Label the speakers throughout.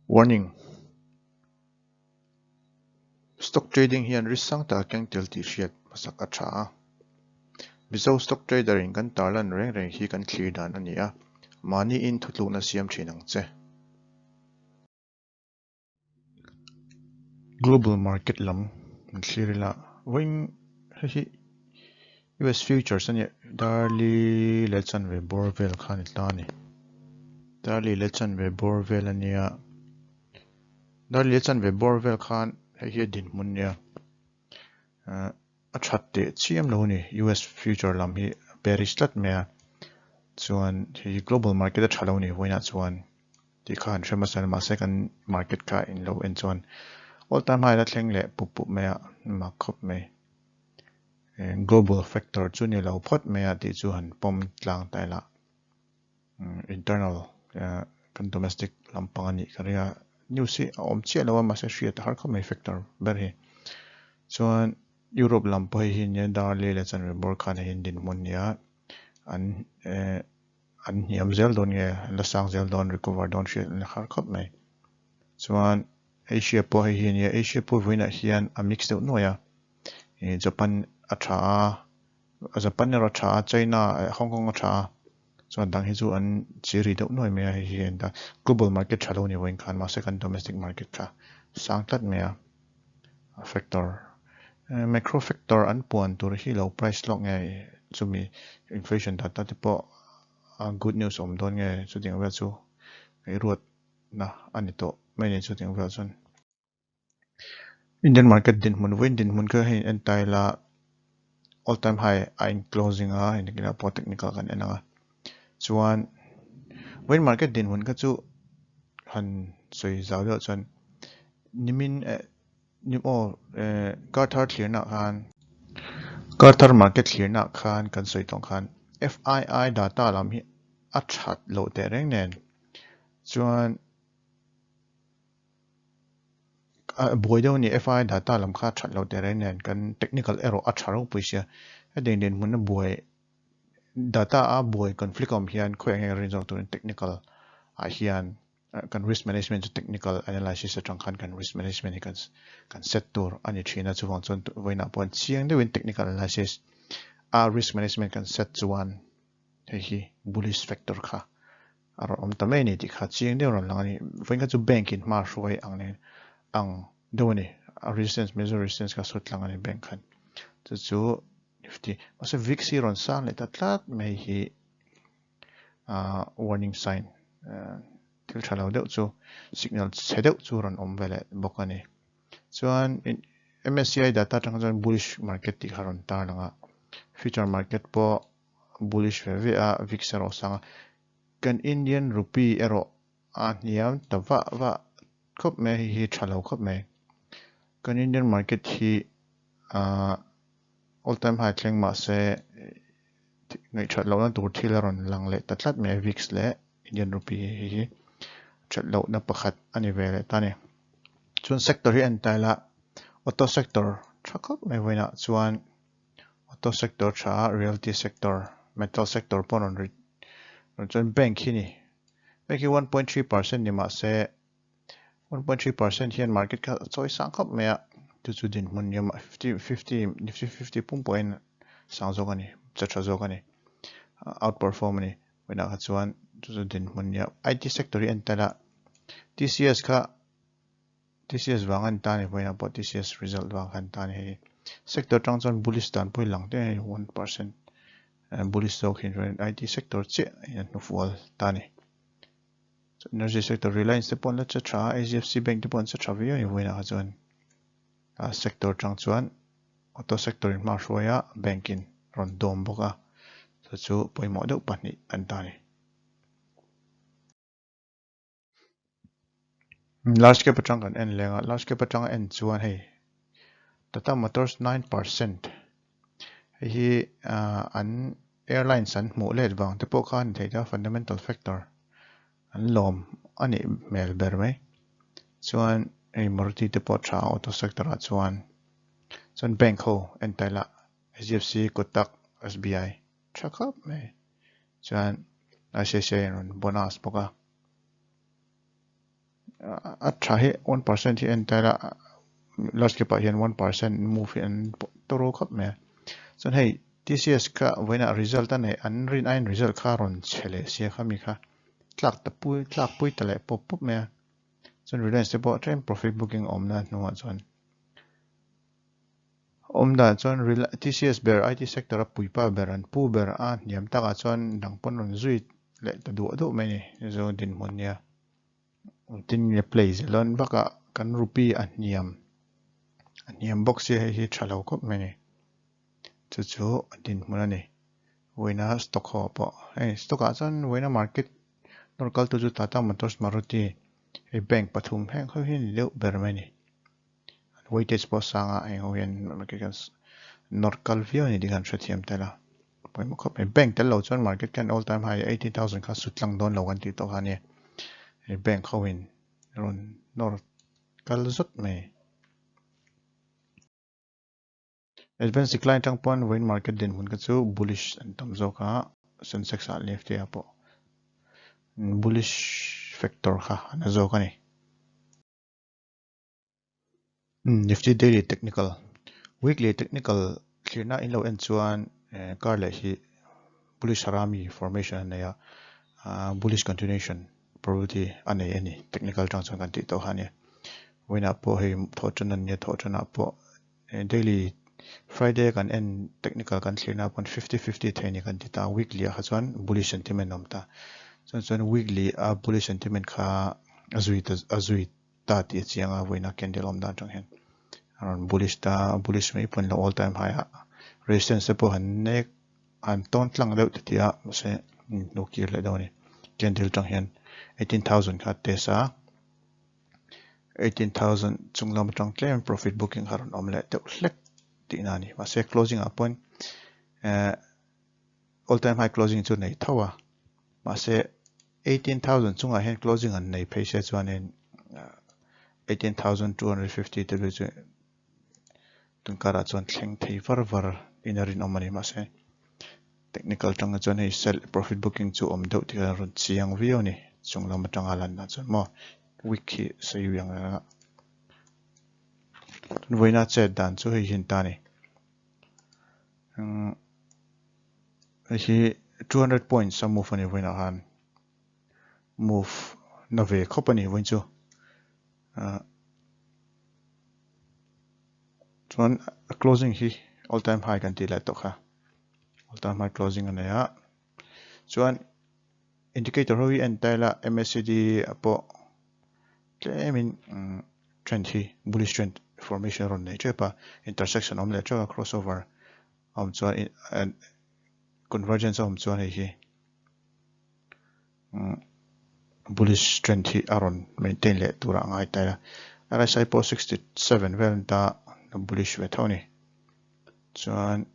Speaker 1: Warning, Stock trading hian risk sang tak a keng tel tih hriat hmasak a tha a. Mizo stock trader in kan tarlan reng reng hi kan thlir dan a ni a, mahniin thutlukna siam thin ang che. Global market lam an thlir ila vawiin hei hi US futures a nia darli leh chanve bawr vel kha a ni ta a ni darli leh chanve bawr vel a nia darli leh chanve bawr vel khan hei hi a dinhmun a nia ahh a that teh chiam lo a ni US future lam hi bearish tlat mai a chuan hei hi global market a tha lo a ni vawiinah chuan. Tih kha an hre hmasa a mahse kan market kha in lo en chuan all time high la thleng leh pup pup mai a mak khawp mai. Global factor chu ni lo phawt mai a tih chu han pawm tlang ta ila internal kan domestic lampang a nih ka ring a news hi a awm chiah lo a mahse hriat a har khawp mai factor ber hi. Chuan Europe lam pawh hei hi nia Darley leh Chanvebawr khan hei hi an dinhmun a nia an eh An hniam zel dawn nge, an la sang zel dawn, recover dawn hriat an la har khawp mai. Chuan Asia pawh hei hi a nia, Asia pawh vawiinah hian a mix deuh nuai a, ih Japan a tha a, Japan erawh a tha a, China eh Hong Kong a tha a, chuan dang hi chu an chi ri deuh nuai mai a, hei hi a enta global market tha lo ni vawiin khan mahse kan domestic market kha sang tlat mai a, factor macro factor an puan tur hi lo price lawk nge chumi inflation data te pawh a good news awm dawn nge chutiang vel chu ruat na a ni tawh mai ni chutiang vel chuan Indian market dinhmun vawiin dinhmun kha hei en ta ila all time high a in closing a hei nakinah pawh technical kan en ang a chuan vawiin market dinhmun kha chu han sawi zau deuh chuan nimin eh ni aw eh kar thar thlirna ah khan kar thar market thlirna ah khan kan sawi tawh khan F_I_I data lam hi a that loh teh reng nen chuan a buai deuh a ni F_I data lam kha a that loh teh reng nen kan technical erawh a tha ropui sia hetiang dinhmun a buai data a buai conflict a awm hian khawiah nge rin zawk turin technical ah hian kan risk management chu technical analysis atang khan kan risk management hi kan kan set tur a ni thin a chuvang chuan vawiinah pawh chiang deuhin technical analysis a risk management kan set chuan hei hi bullish factor kha a rawn awm ta mai a ni tih kha chiang deuh a rawn lang a ni vawiin kha chu bank in hma hruai ang nen ang deuh a ni a resistance major resistance kha sut tlang a ni bank khan chu chu nifty mahse vix hi rawn sang leh ta tlat mai hi. Ahh warning sign thil tha lo deuh chu signal chhe deuh chu rawn awm ve leh bawk a ni. Chuan M_S_C_I data atang chuan bullish market tih kha a rawn tar lang a, future market pawh bullish ve ve a vix erawh a sang a, kan Indian rupee erawh a hniam ta vah vah khawp mai a hei hi tha lo khawp mai. Kan Indian market hi ahh all time high thleng mahse Ngaihthat lohna tur thil a rawn lang leh ta tlat mai a, Vicks leh Indian Rupee hei hi that lohna pakhat a ni ve leh ta a ni. Chuan sector hi a en ta ila auto sector tha khawp mai vawiinah chuan auto sector tha a, realty sector, metal sector pawh a rawn ri chuan bank hi a ni. Bank hi 1.3% ni mahse 1.3% hian market kha a chawi sang khawp mai a, chu chu dinhmun ni awm a 50 50 nifty 50 pum pawhin sang zawk a ni, che tha zawk a ni, outperform a ni. Vawiinah kha chuan chu chu dinhmun ni a, IT sector hi a en tel a, TCS kha TCS vang a ni ta a ni, vawiinah pawh TCS result vang kha a ni ta a ni hei. Sector atang chuan bullish dan pawh hi lang te a ni, 1% bullish zawk hi IT sector chiah in a hnufual ta a ni. Energy sector Reliance te pawh an la che tha a, HDFC bank te pawh an che tha viau a ni vawiinah kha chuan a sector atang chuan auto sector in hma hruai a bank in rawn dawm bawk a chu chu pawimawh deuh pahnih an ta a ni. Large cap atang kan en leng a, large cap atanga en chuan hei Tata Motors 9% hei hi an Airlines an hmuh let vang te pawh kha a ni thei ta, fundamental factor an lawm a nih hmel ber mai. Chuan hei Maruti te pawh tha a auto sector ah chuan, chuan bank ho en ta ila HDFC, Kotak, SBI tha khawp mai. Chuan ICICI in rawn bonus bawk a. A tha hi 1% hi en ta ila large cap ah hian 1% move hi an tawrh khawp mai a. Chuan hei TCS kha vawiinah result a neih an rin aiin result kha a rawn chhe leh sia kha mi kha tlak ta pui tlak pui ta leh pawp pawp mai a. Chuan Reliance te pawh tlem profit booking a awmna hnuah chuan awm dan chuan TCS ber IT sector a puipa ber an pu ber a hniam takah chuan dang pawn rawn zui leh ta duah duah mai a ni. Chu dinhmun nia. Engtin nge play zel dawn bakah kan rupee a hniam a hniam bawk sia hei hi tha lo khawp mai a ni. Chu chu a dinhmun a ni. Vawiina stock ho ah pawh hei stock ah chuan vawiina market nawr kaltu chu Tata Motors Maruti hei bank pathum heng ho hi a ni deuh ber mai a ni. An weightage pawh a sang a heng ho hian market hian nawr kal viau a ni tih kha an hrethiam tel a. Pawimawh khawp mai. Bank tel lo chuan market khian all time high 80,000 kha sut tlang dawn lo kan tih tawh kha ania. Hei bank ho in rawn nawr kal zawt mai. Advance decline atang pawn vawiin market dinhmun kha chu bullish an tam zawk a, Sensex ah leh Nifty ah pawh bullish factor kha a na zawk a ni. Nifty daily technical, weekly technical thlirna in lo en chuan kar leh hi bullish harami formation a nei a, bullish continuation probability a nei a ni technical atang chuan kan tih tawh kha a nia. Vawiinah pawh hei thawh tan a nia thawh tanah pawh daily Friday kan en technical kan thlirna pawn 50-50 thei a ni kan ti ta a, weekly ah kha chuan bullish sentiment a awm ta. Chuan chuan weekly a bullish sentiment kha a zui ta a zui ta tih a chiang a, vawiina candle awm dan atang hian a rawn bullish ta a, bullish mai pawh a ni lo all time high ah resistance te pawh han nek han tawn tlang deuh ti tih a mahse hnu kir leh deuh a ni. Candle atang hian 18,000 kha test a, 18,000 chung lam atang tlem profit booking kha rawn awm leh deuh hlek tihna a ni. Mahse closing ah pawhin eh all time high closing chu nei tho a, mahse 18,000 chungah hian closing an nei phei se chuanin 18,250 te vel chu tunkarah chuan thleng thei var var in a rinawm a ni. Mahse technical atanga chuan hei sell profit booking chu awm deuh tih a rawn chiang viau a ni. Chung lam atanga lan dan chuan maw week hi sawi ang reng a. Vawiina chet dan chu hei hi an ta a ni. Hei hi 200 points a move a ni vawiinah khan move na ve khawp a ni vawiin chu chuan a closing hi all time high kan tih leh tawh kha all time high closing a nei a chuan indicator ho hi en ta ila MACD pawh tlemin trend hi bullish trend formation a rawn nei tep a intersection awm leh teuh a crossover a awm chuan convergence a awm chuan hei hi bullish trend hi a rawn maintain leh turah a ngai ta a. RSI pawh 67 vel an ta a bullish ve tho a ni. Chuan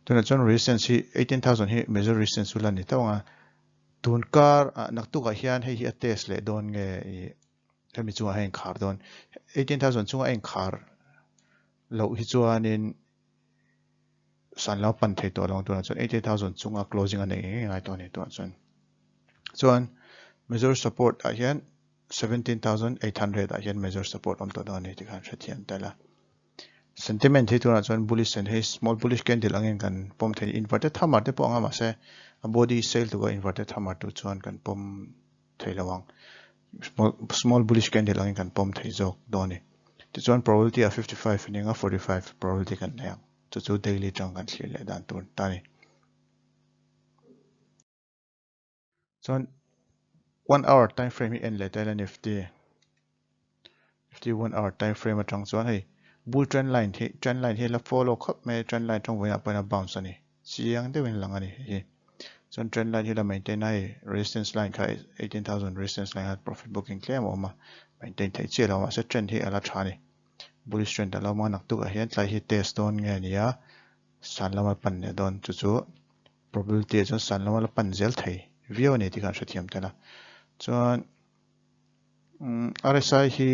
Speaker 1: tunah chuan resistance hi 18,000 hi major resistance chu la ni tho ang a. Tun kar ah naktukah hian hei hi a test leh dawn nge ih hemi chungah hian a inkhar dawn. 18,000 chunga a inkhar loh hi chuanin san lo pan thei tawh lo ang tunah chuan 18,000 chunga closing a nei ngei ngei ngai tawh a ni tunah chuan. Chuan major support ah hian 17,800 ah hian major support awm tawh dawn a ni tih kha an hrethiam tel a. Sentiment hi tunah chuan bullish and hei small bullish candle angin kan pawm thei inverted hammer te pawh ang a mahse a body sale tuk a inverted hammer tur chuan kan pawm thei lo ang. Small small bullish candle angin kan pawm thei zawk dawn a ni. Tichuan probability ah 55 a nia 45 probability kan nei ang. Chu chu daily atang kan thlir leh dan tur ta a ni. Chuan one hour time frame hi en leh ta ila Nifty Nifty one hour time frame atang chuan hei bull trend line hi trend line hi la follow khawp mai a trend line atang vawiinah pawhin a bounce a ni. Chiang deuhin lang a ni hei hi. Chuan trend line hi la maintain a hei resistance line kha 18,000 resistance line kha profit booking tlem a awm a maintain theih chiah lo mahse trend hi a la tha a ni. Bullish trend a lo awm a naktukah hian tlai hi test dawn nge ni a san lama pan leh dawn chu chu probability ah chuan san lama la pan zel thei viau a ni tih kha an hrethiam tel a. Chuan RSI hi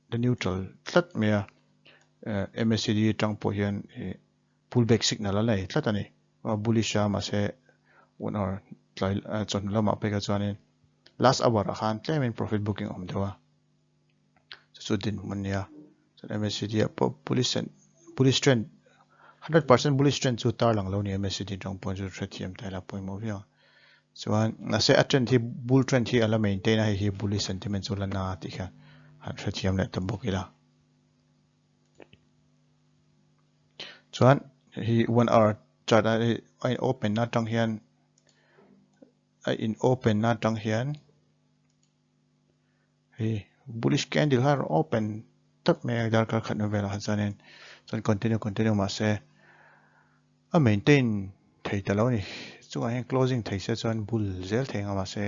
Speaker 1: the neutral tlat mai a MACD atang pawh hian ih. Pullback signal a nei tlat a ni. Bullish a mahse one hour tlai chawhnu lamah phei kha chuanin last hour ah khan tlemin profit booking a awm deuh a. Chu chu dinhmun a nia. Chuan MACD ah pawh bullish and bullish trend 100% bullish trend chu tar lang lo a ni MACD atang pawhin chu hrethiam ta ila pawimawh viau ang. Chuan mahse a trend hi bull trend hi a la maintain a hei hi bullish sentiment chu la na tih kha han hrethiam leh ta bawk ila. Chuan hei one hour chart a hei a in open na atang hian a in open na atang hian hei bullish candle kha a rawn open tawp mai a darkar khat na velah khan chuanin chuan continue continue mahse a maintain thei ta lo a ni chungah hian closing thei se chuan bull zel thei ang a mahse.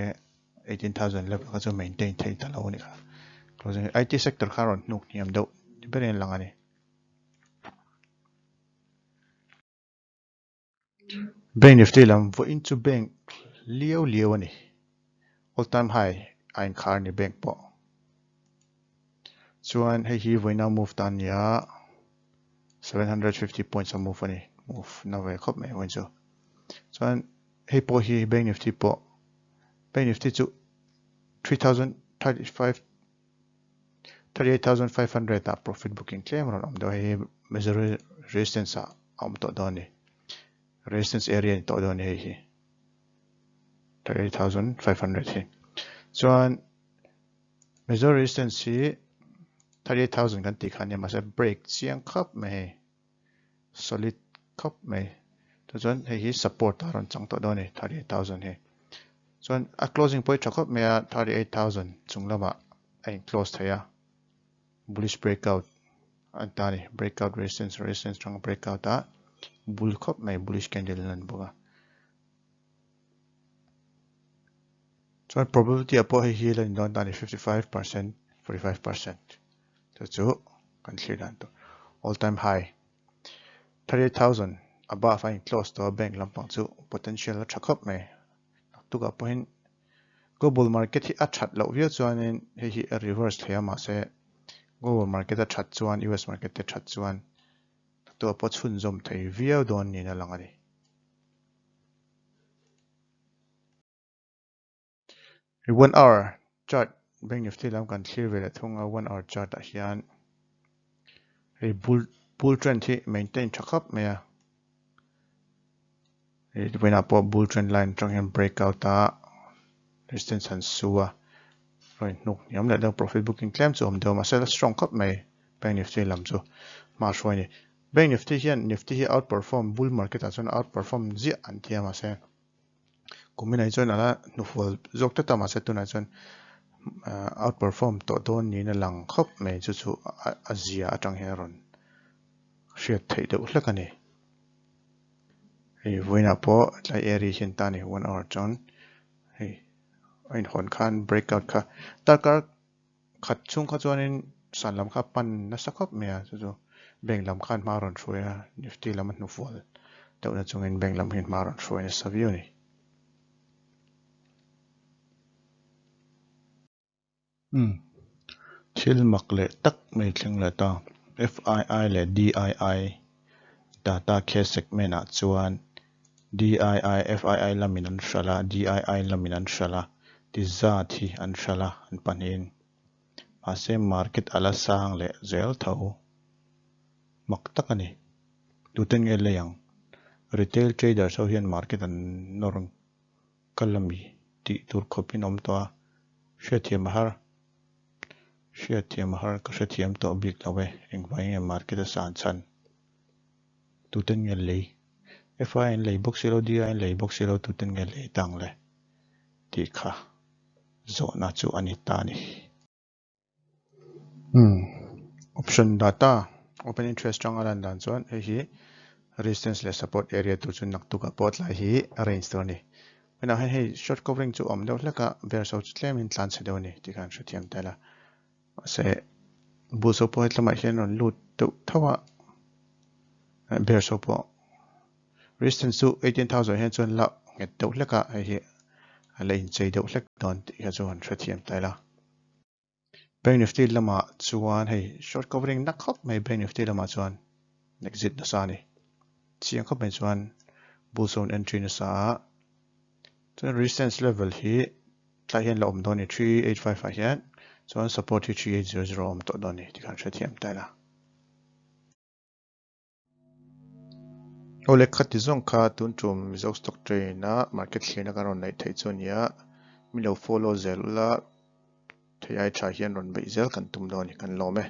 Speaker 1: 18,000 level kha chu maintain thei ta lo a ni kha. Closing IT sector kha rawn hnuk hniam deuh ni berin a lang a ni. Bank Nifty lam vawiin chu bank liau liau a ni. All time high a inkhar a ni bank pawh. Chuan hei hi vawiina move ta a ni a, 750 points a move a ni. Move na ve khawp mai vawiin chu. Chuan Hei pawh hi Bank Nifty pawh Bank Nifty chu 3035 38500 ah profit booking tlem rawn awm deuh a hei hi major resistance ah a awm tawh dawn a ni resistance area a ni tawh dawn a ni hei hi 38500 hi chuan major resistance hi 38000 kan tih kha ania mahse break chiang khawp mai hei. Solid khawp mai. Tichuan hei hi support a rawn chang tawh dawn a ni 38,000 hi. Chuan a closing pawh hi tha khawp mai a 38,000 chung lamah a in close thei a. Bullish breakout a ni ta a ni. Breakout resistance resistance atanga breakout a bull khawp mai bullish candle a lan bawk a. Chuan probability ah pawh hei hi la ni dawn ta a ni 55% 45%. Chu chu kan thlir dan tur. All time high 38,000 above a in close tawh a bank lampang chu potential a tha khawp mai. Naktukah pawhin global market hi a that loh viau chuanin hei hi a reverse thei a mahse global market a that chuan US market te that chuan naktukah pawh chhunzawm thei viau dawn niin a lang a ni. Hei one hour chart bank nifty lam kan thlir ve leh thung a one hour chart ah hian hei bull bull trend hi maintain tha khawp mai a hei vawiinah pawh bull trend line atang hian break out a resistance han su a rawn hnuk hniam leh deuh profit booking tlem chu a awm deuh a mahse la strong khawp mai bank nifty lam chu hma hruai a ni bank nifty hian nifty hi outperform bull market ah chuan outperform ziah an ti a mahse. Kuminah hi chuan a la hnufual zawk tlat a mahse tunah chuan outperform tawh dawn niin a lang khawp mai chu chu a zia atang hian a rawn hriat theih deuh hlek a ni. Hei vawiinah pawh tlai area hian ta a ni one hour chuan hei a inhawn khan breakout kha darkar Khat chhung kha chuanin san lam kha a pan nasa khawp mai a, chu chu bank lam khan hma a rawn hruai a, Nifty lam a hnufual deuh na chungin bank lam hian hma a rawn hruai nasa viau a ni. Umm thil mak leh tak mai thleng leh ta, FII leh DII data case segment ah chuan DII, FII lamin an hralh a, DII lamin an hralh a, ti zat hi an hralh a an pahnihin. Mahse market a la sang leh zel tho. Mak tak a ni. Tuten nge lei ang? Retail traders ho hian market an nawr kal ami tih tur khawpin awm tawh a, hriatthiam a har. Hriatthiam a har ka hrethiam tawh bik lo e, engvai nge market a san chhan? Tuten nge lei? FI an lei bawk si lo, DI an lei bawk si lo, tuten nge lei tang le? Tih kha zawhna chu a ni ta a ni. Umm option data open interest tang a lan dan chuan hei hi resistance leh support area tur chu naktukah pawh tlai hi a range tur a ni. Tunah hian hei short covering chu a awm deuh hlek a, bears ho chu tlemin tlan chhe deuh a ni tih kha an hrethiam tel a. Mahse bulls ho pawh hetlamah hian rawn lut deuh tho a, bears ho pawh resistance chu 18,000 hian chuan la nghet deuh hlek a, hei hi a la inchei deuh hlek dawn tih kha chu han hrethiam tel a. Bank Nifty lamah chuan hei short covering na khawp mai Bank Nifty lamah chuan exit nasa a ni. Chiang khawp mai chuan bull zone entry nasa a, chuan resistance level hi tlai hian la awm dawn a ni 385 ah hian chuan support hi 3800 a awm tawh dawn a ni tih khan hrethiam ta ila. Aw le khati zawng kha tun tum Mizo stock train a market thlirna kan rawn neih theih chu a ni a, mi lo follow zel ula thei ai tha hian rawn beih zel kan tum dawn a ni kan lawm e.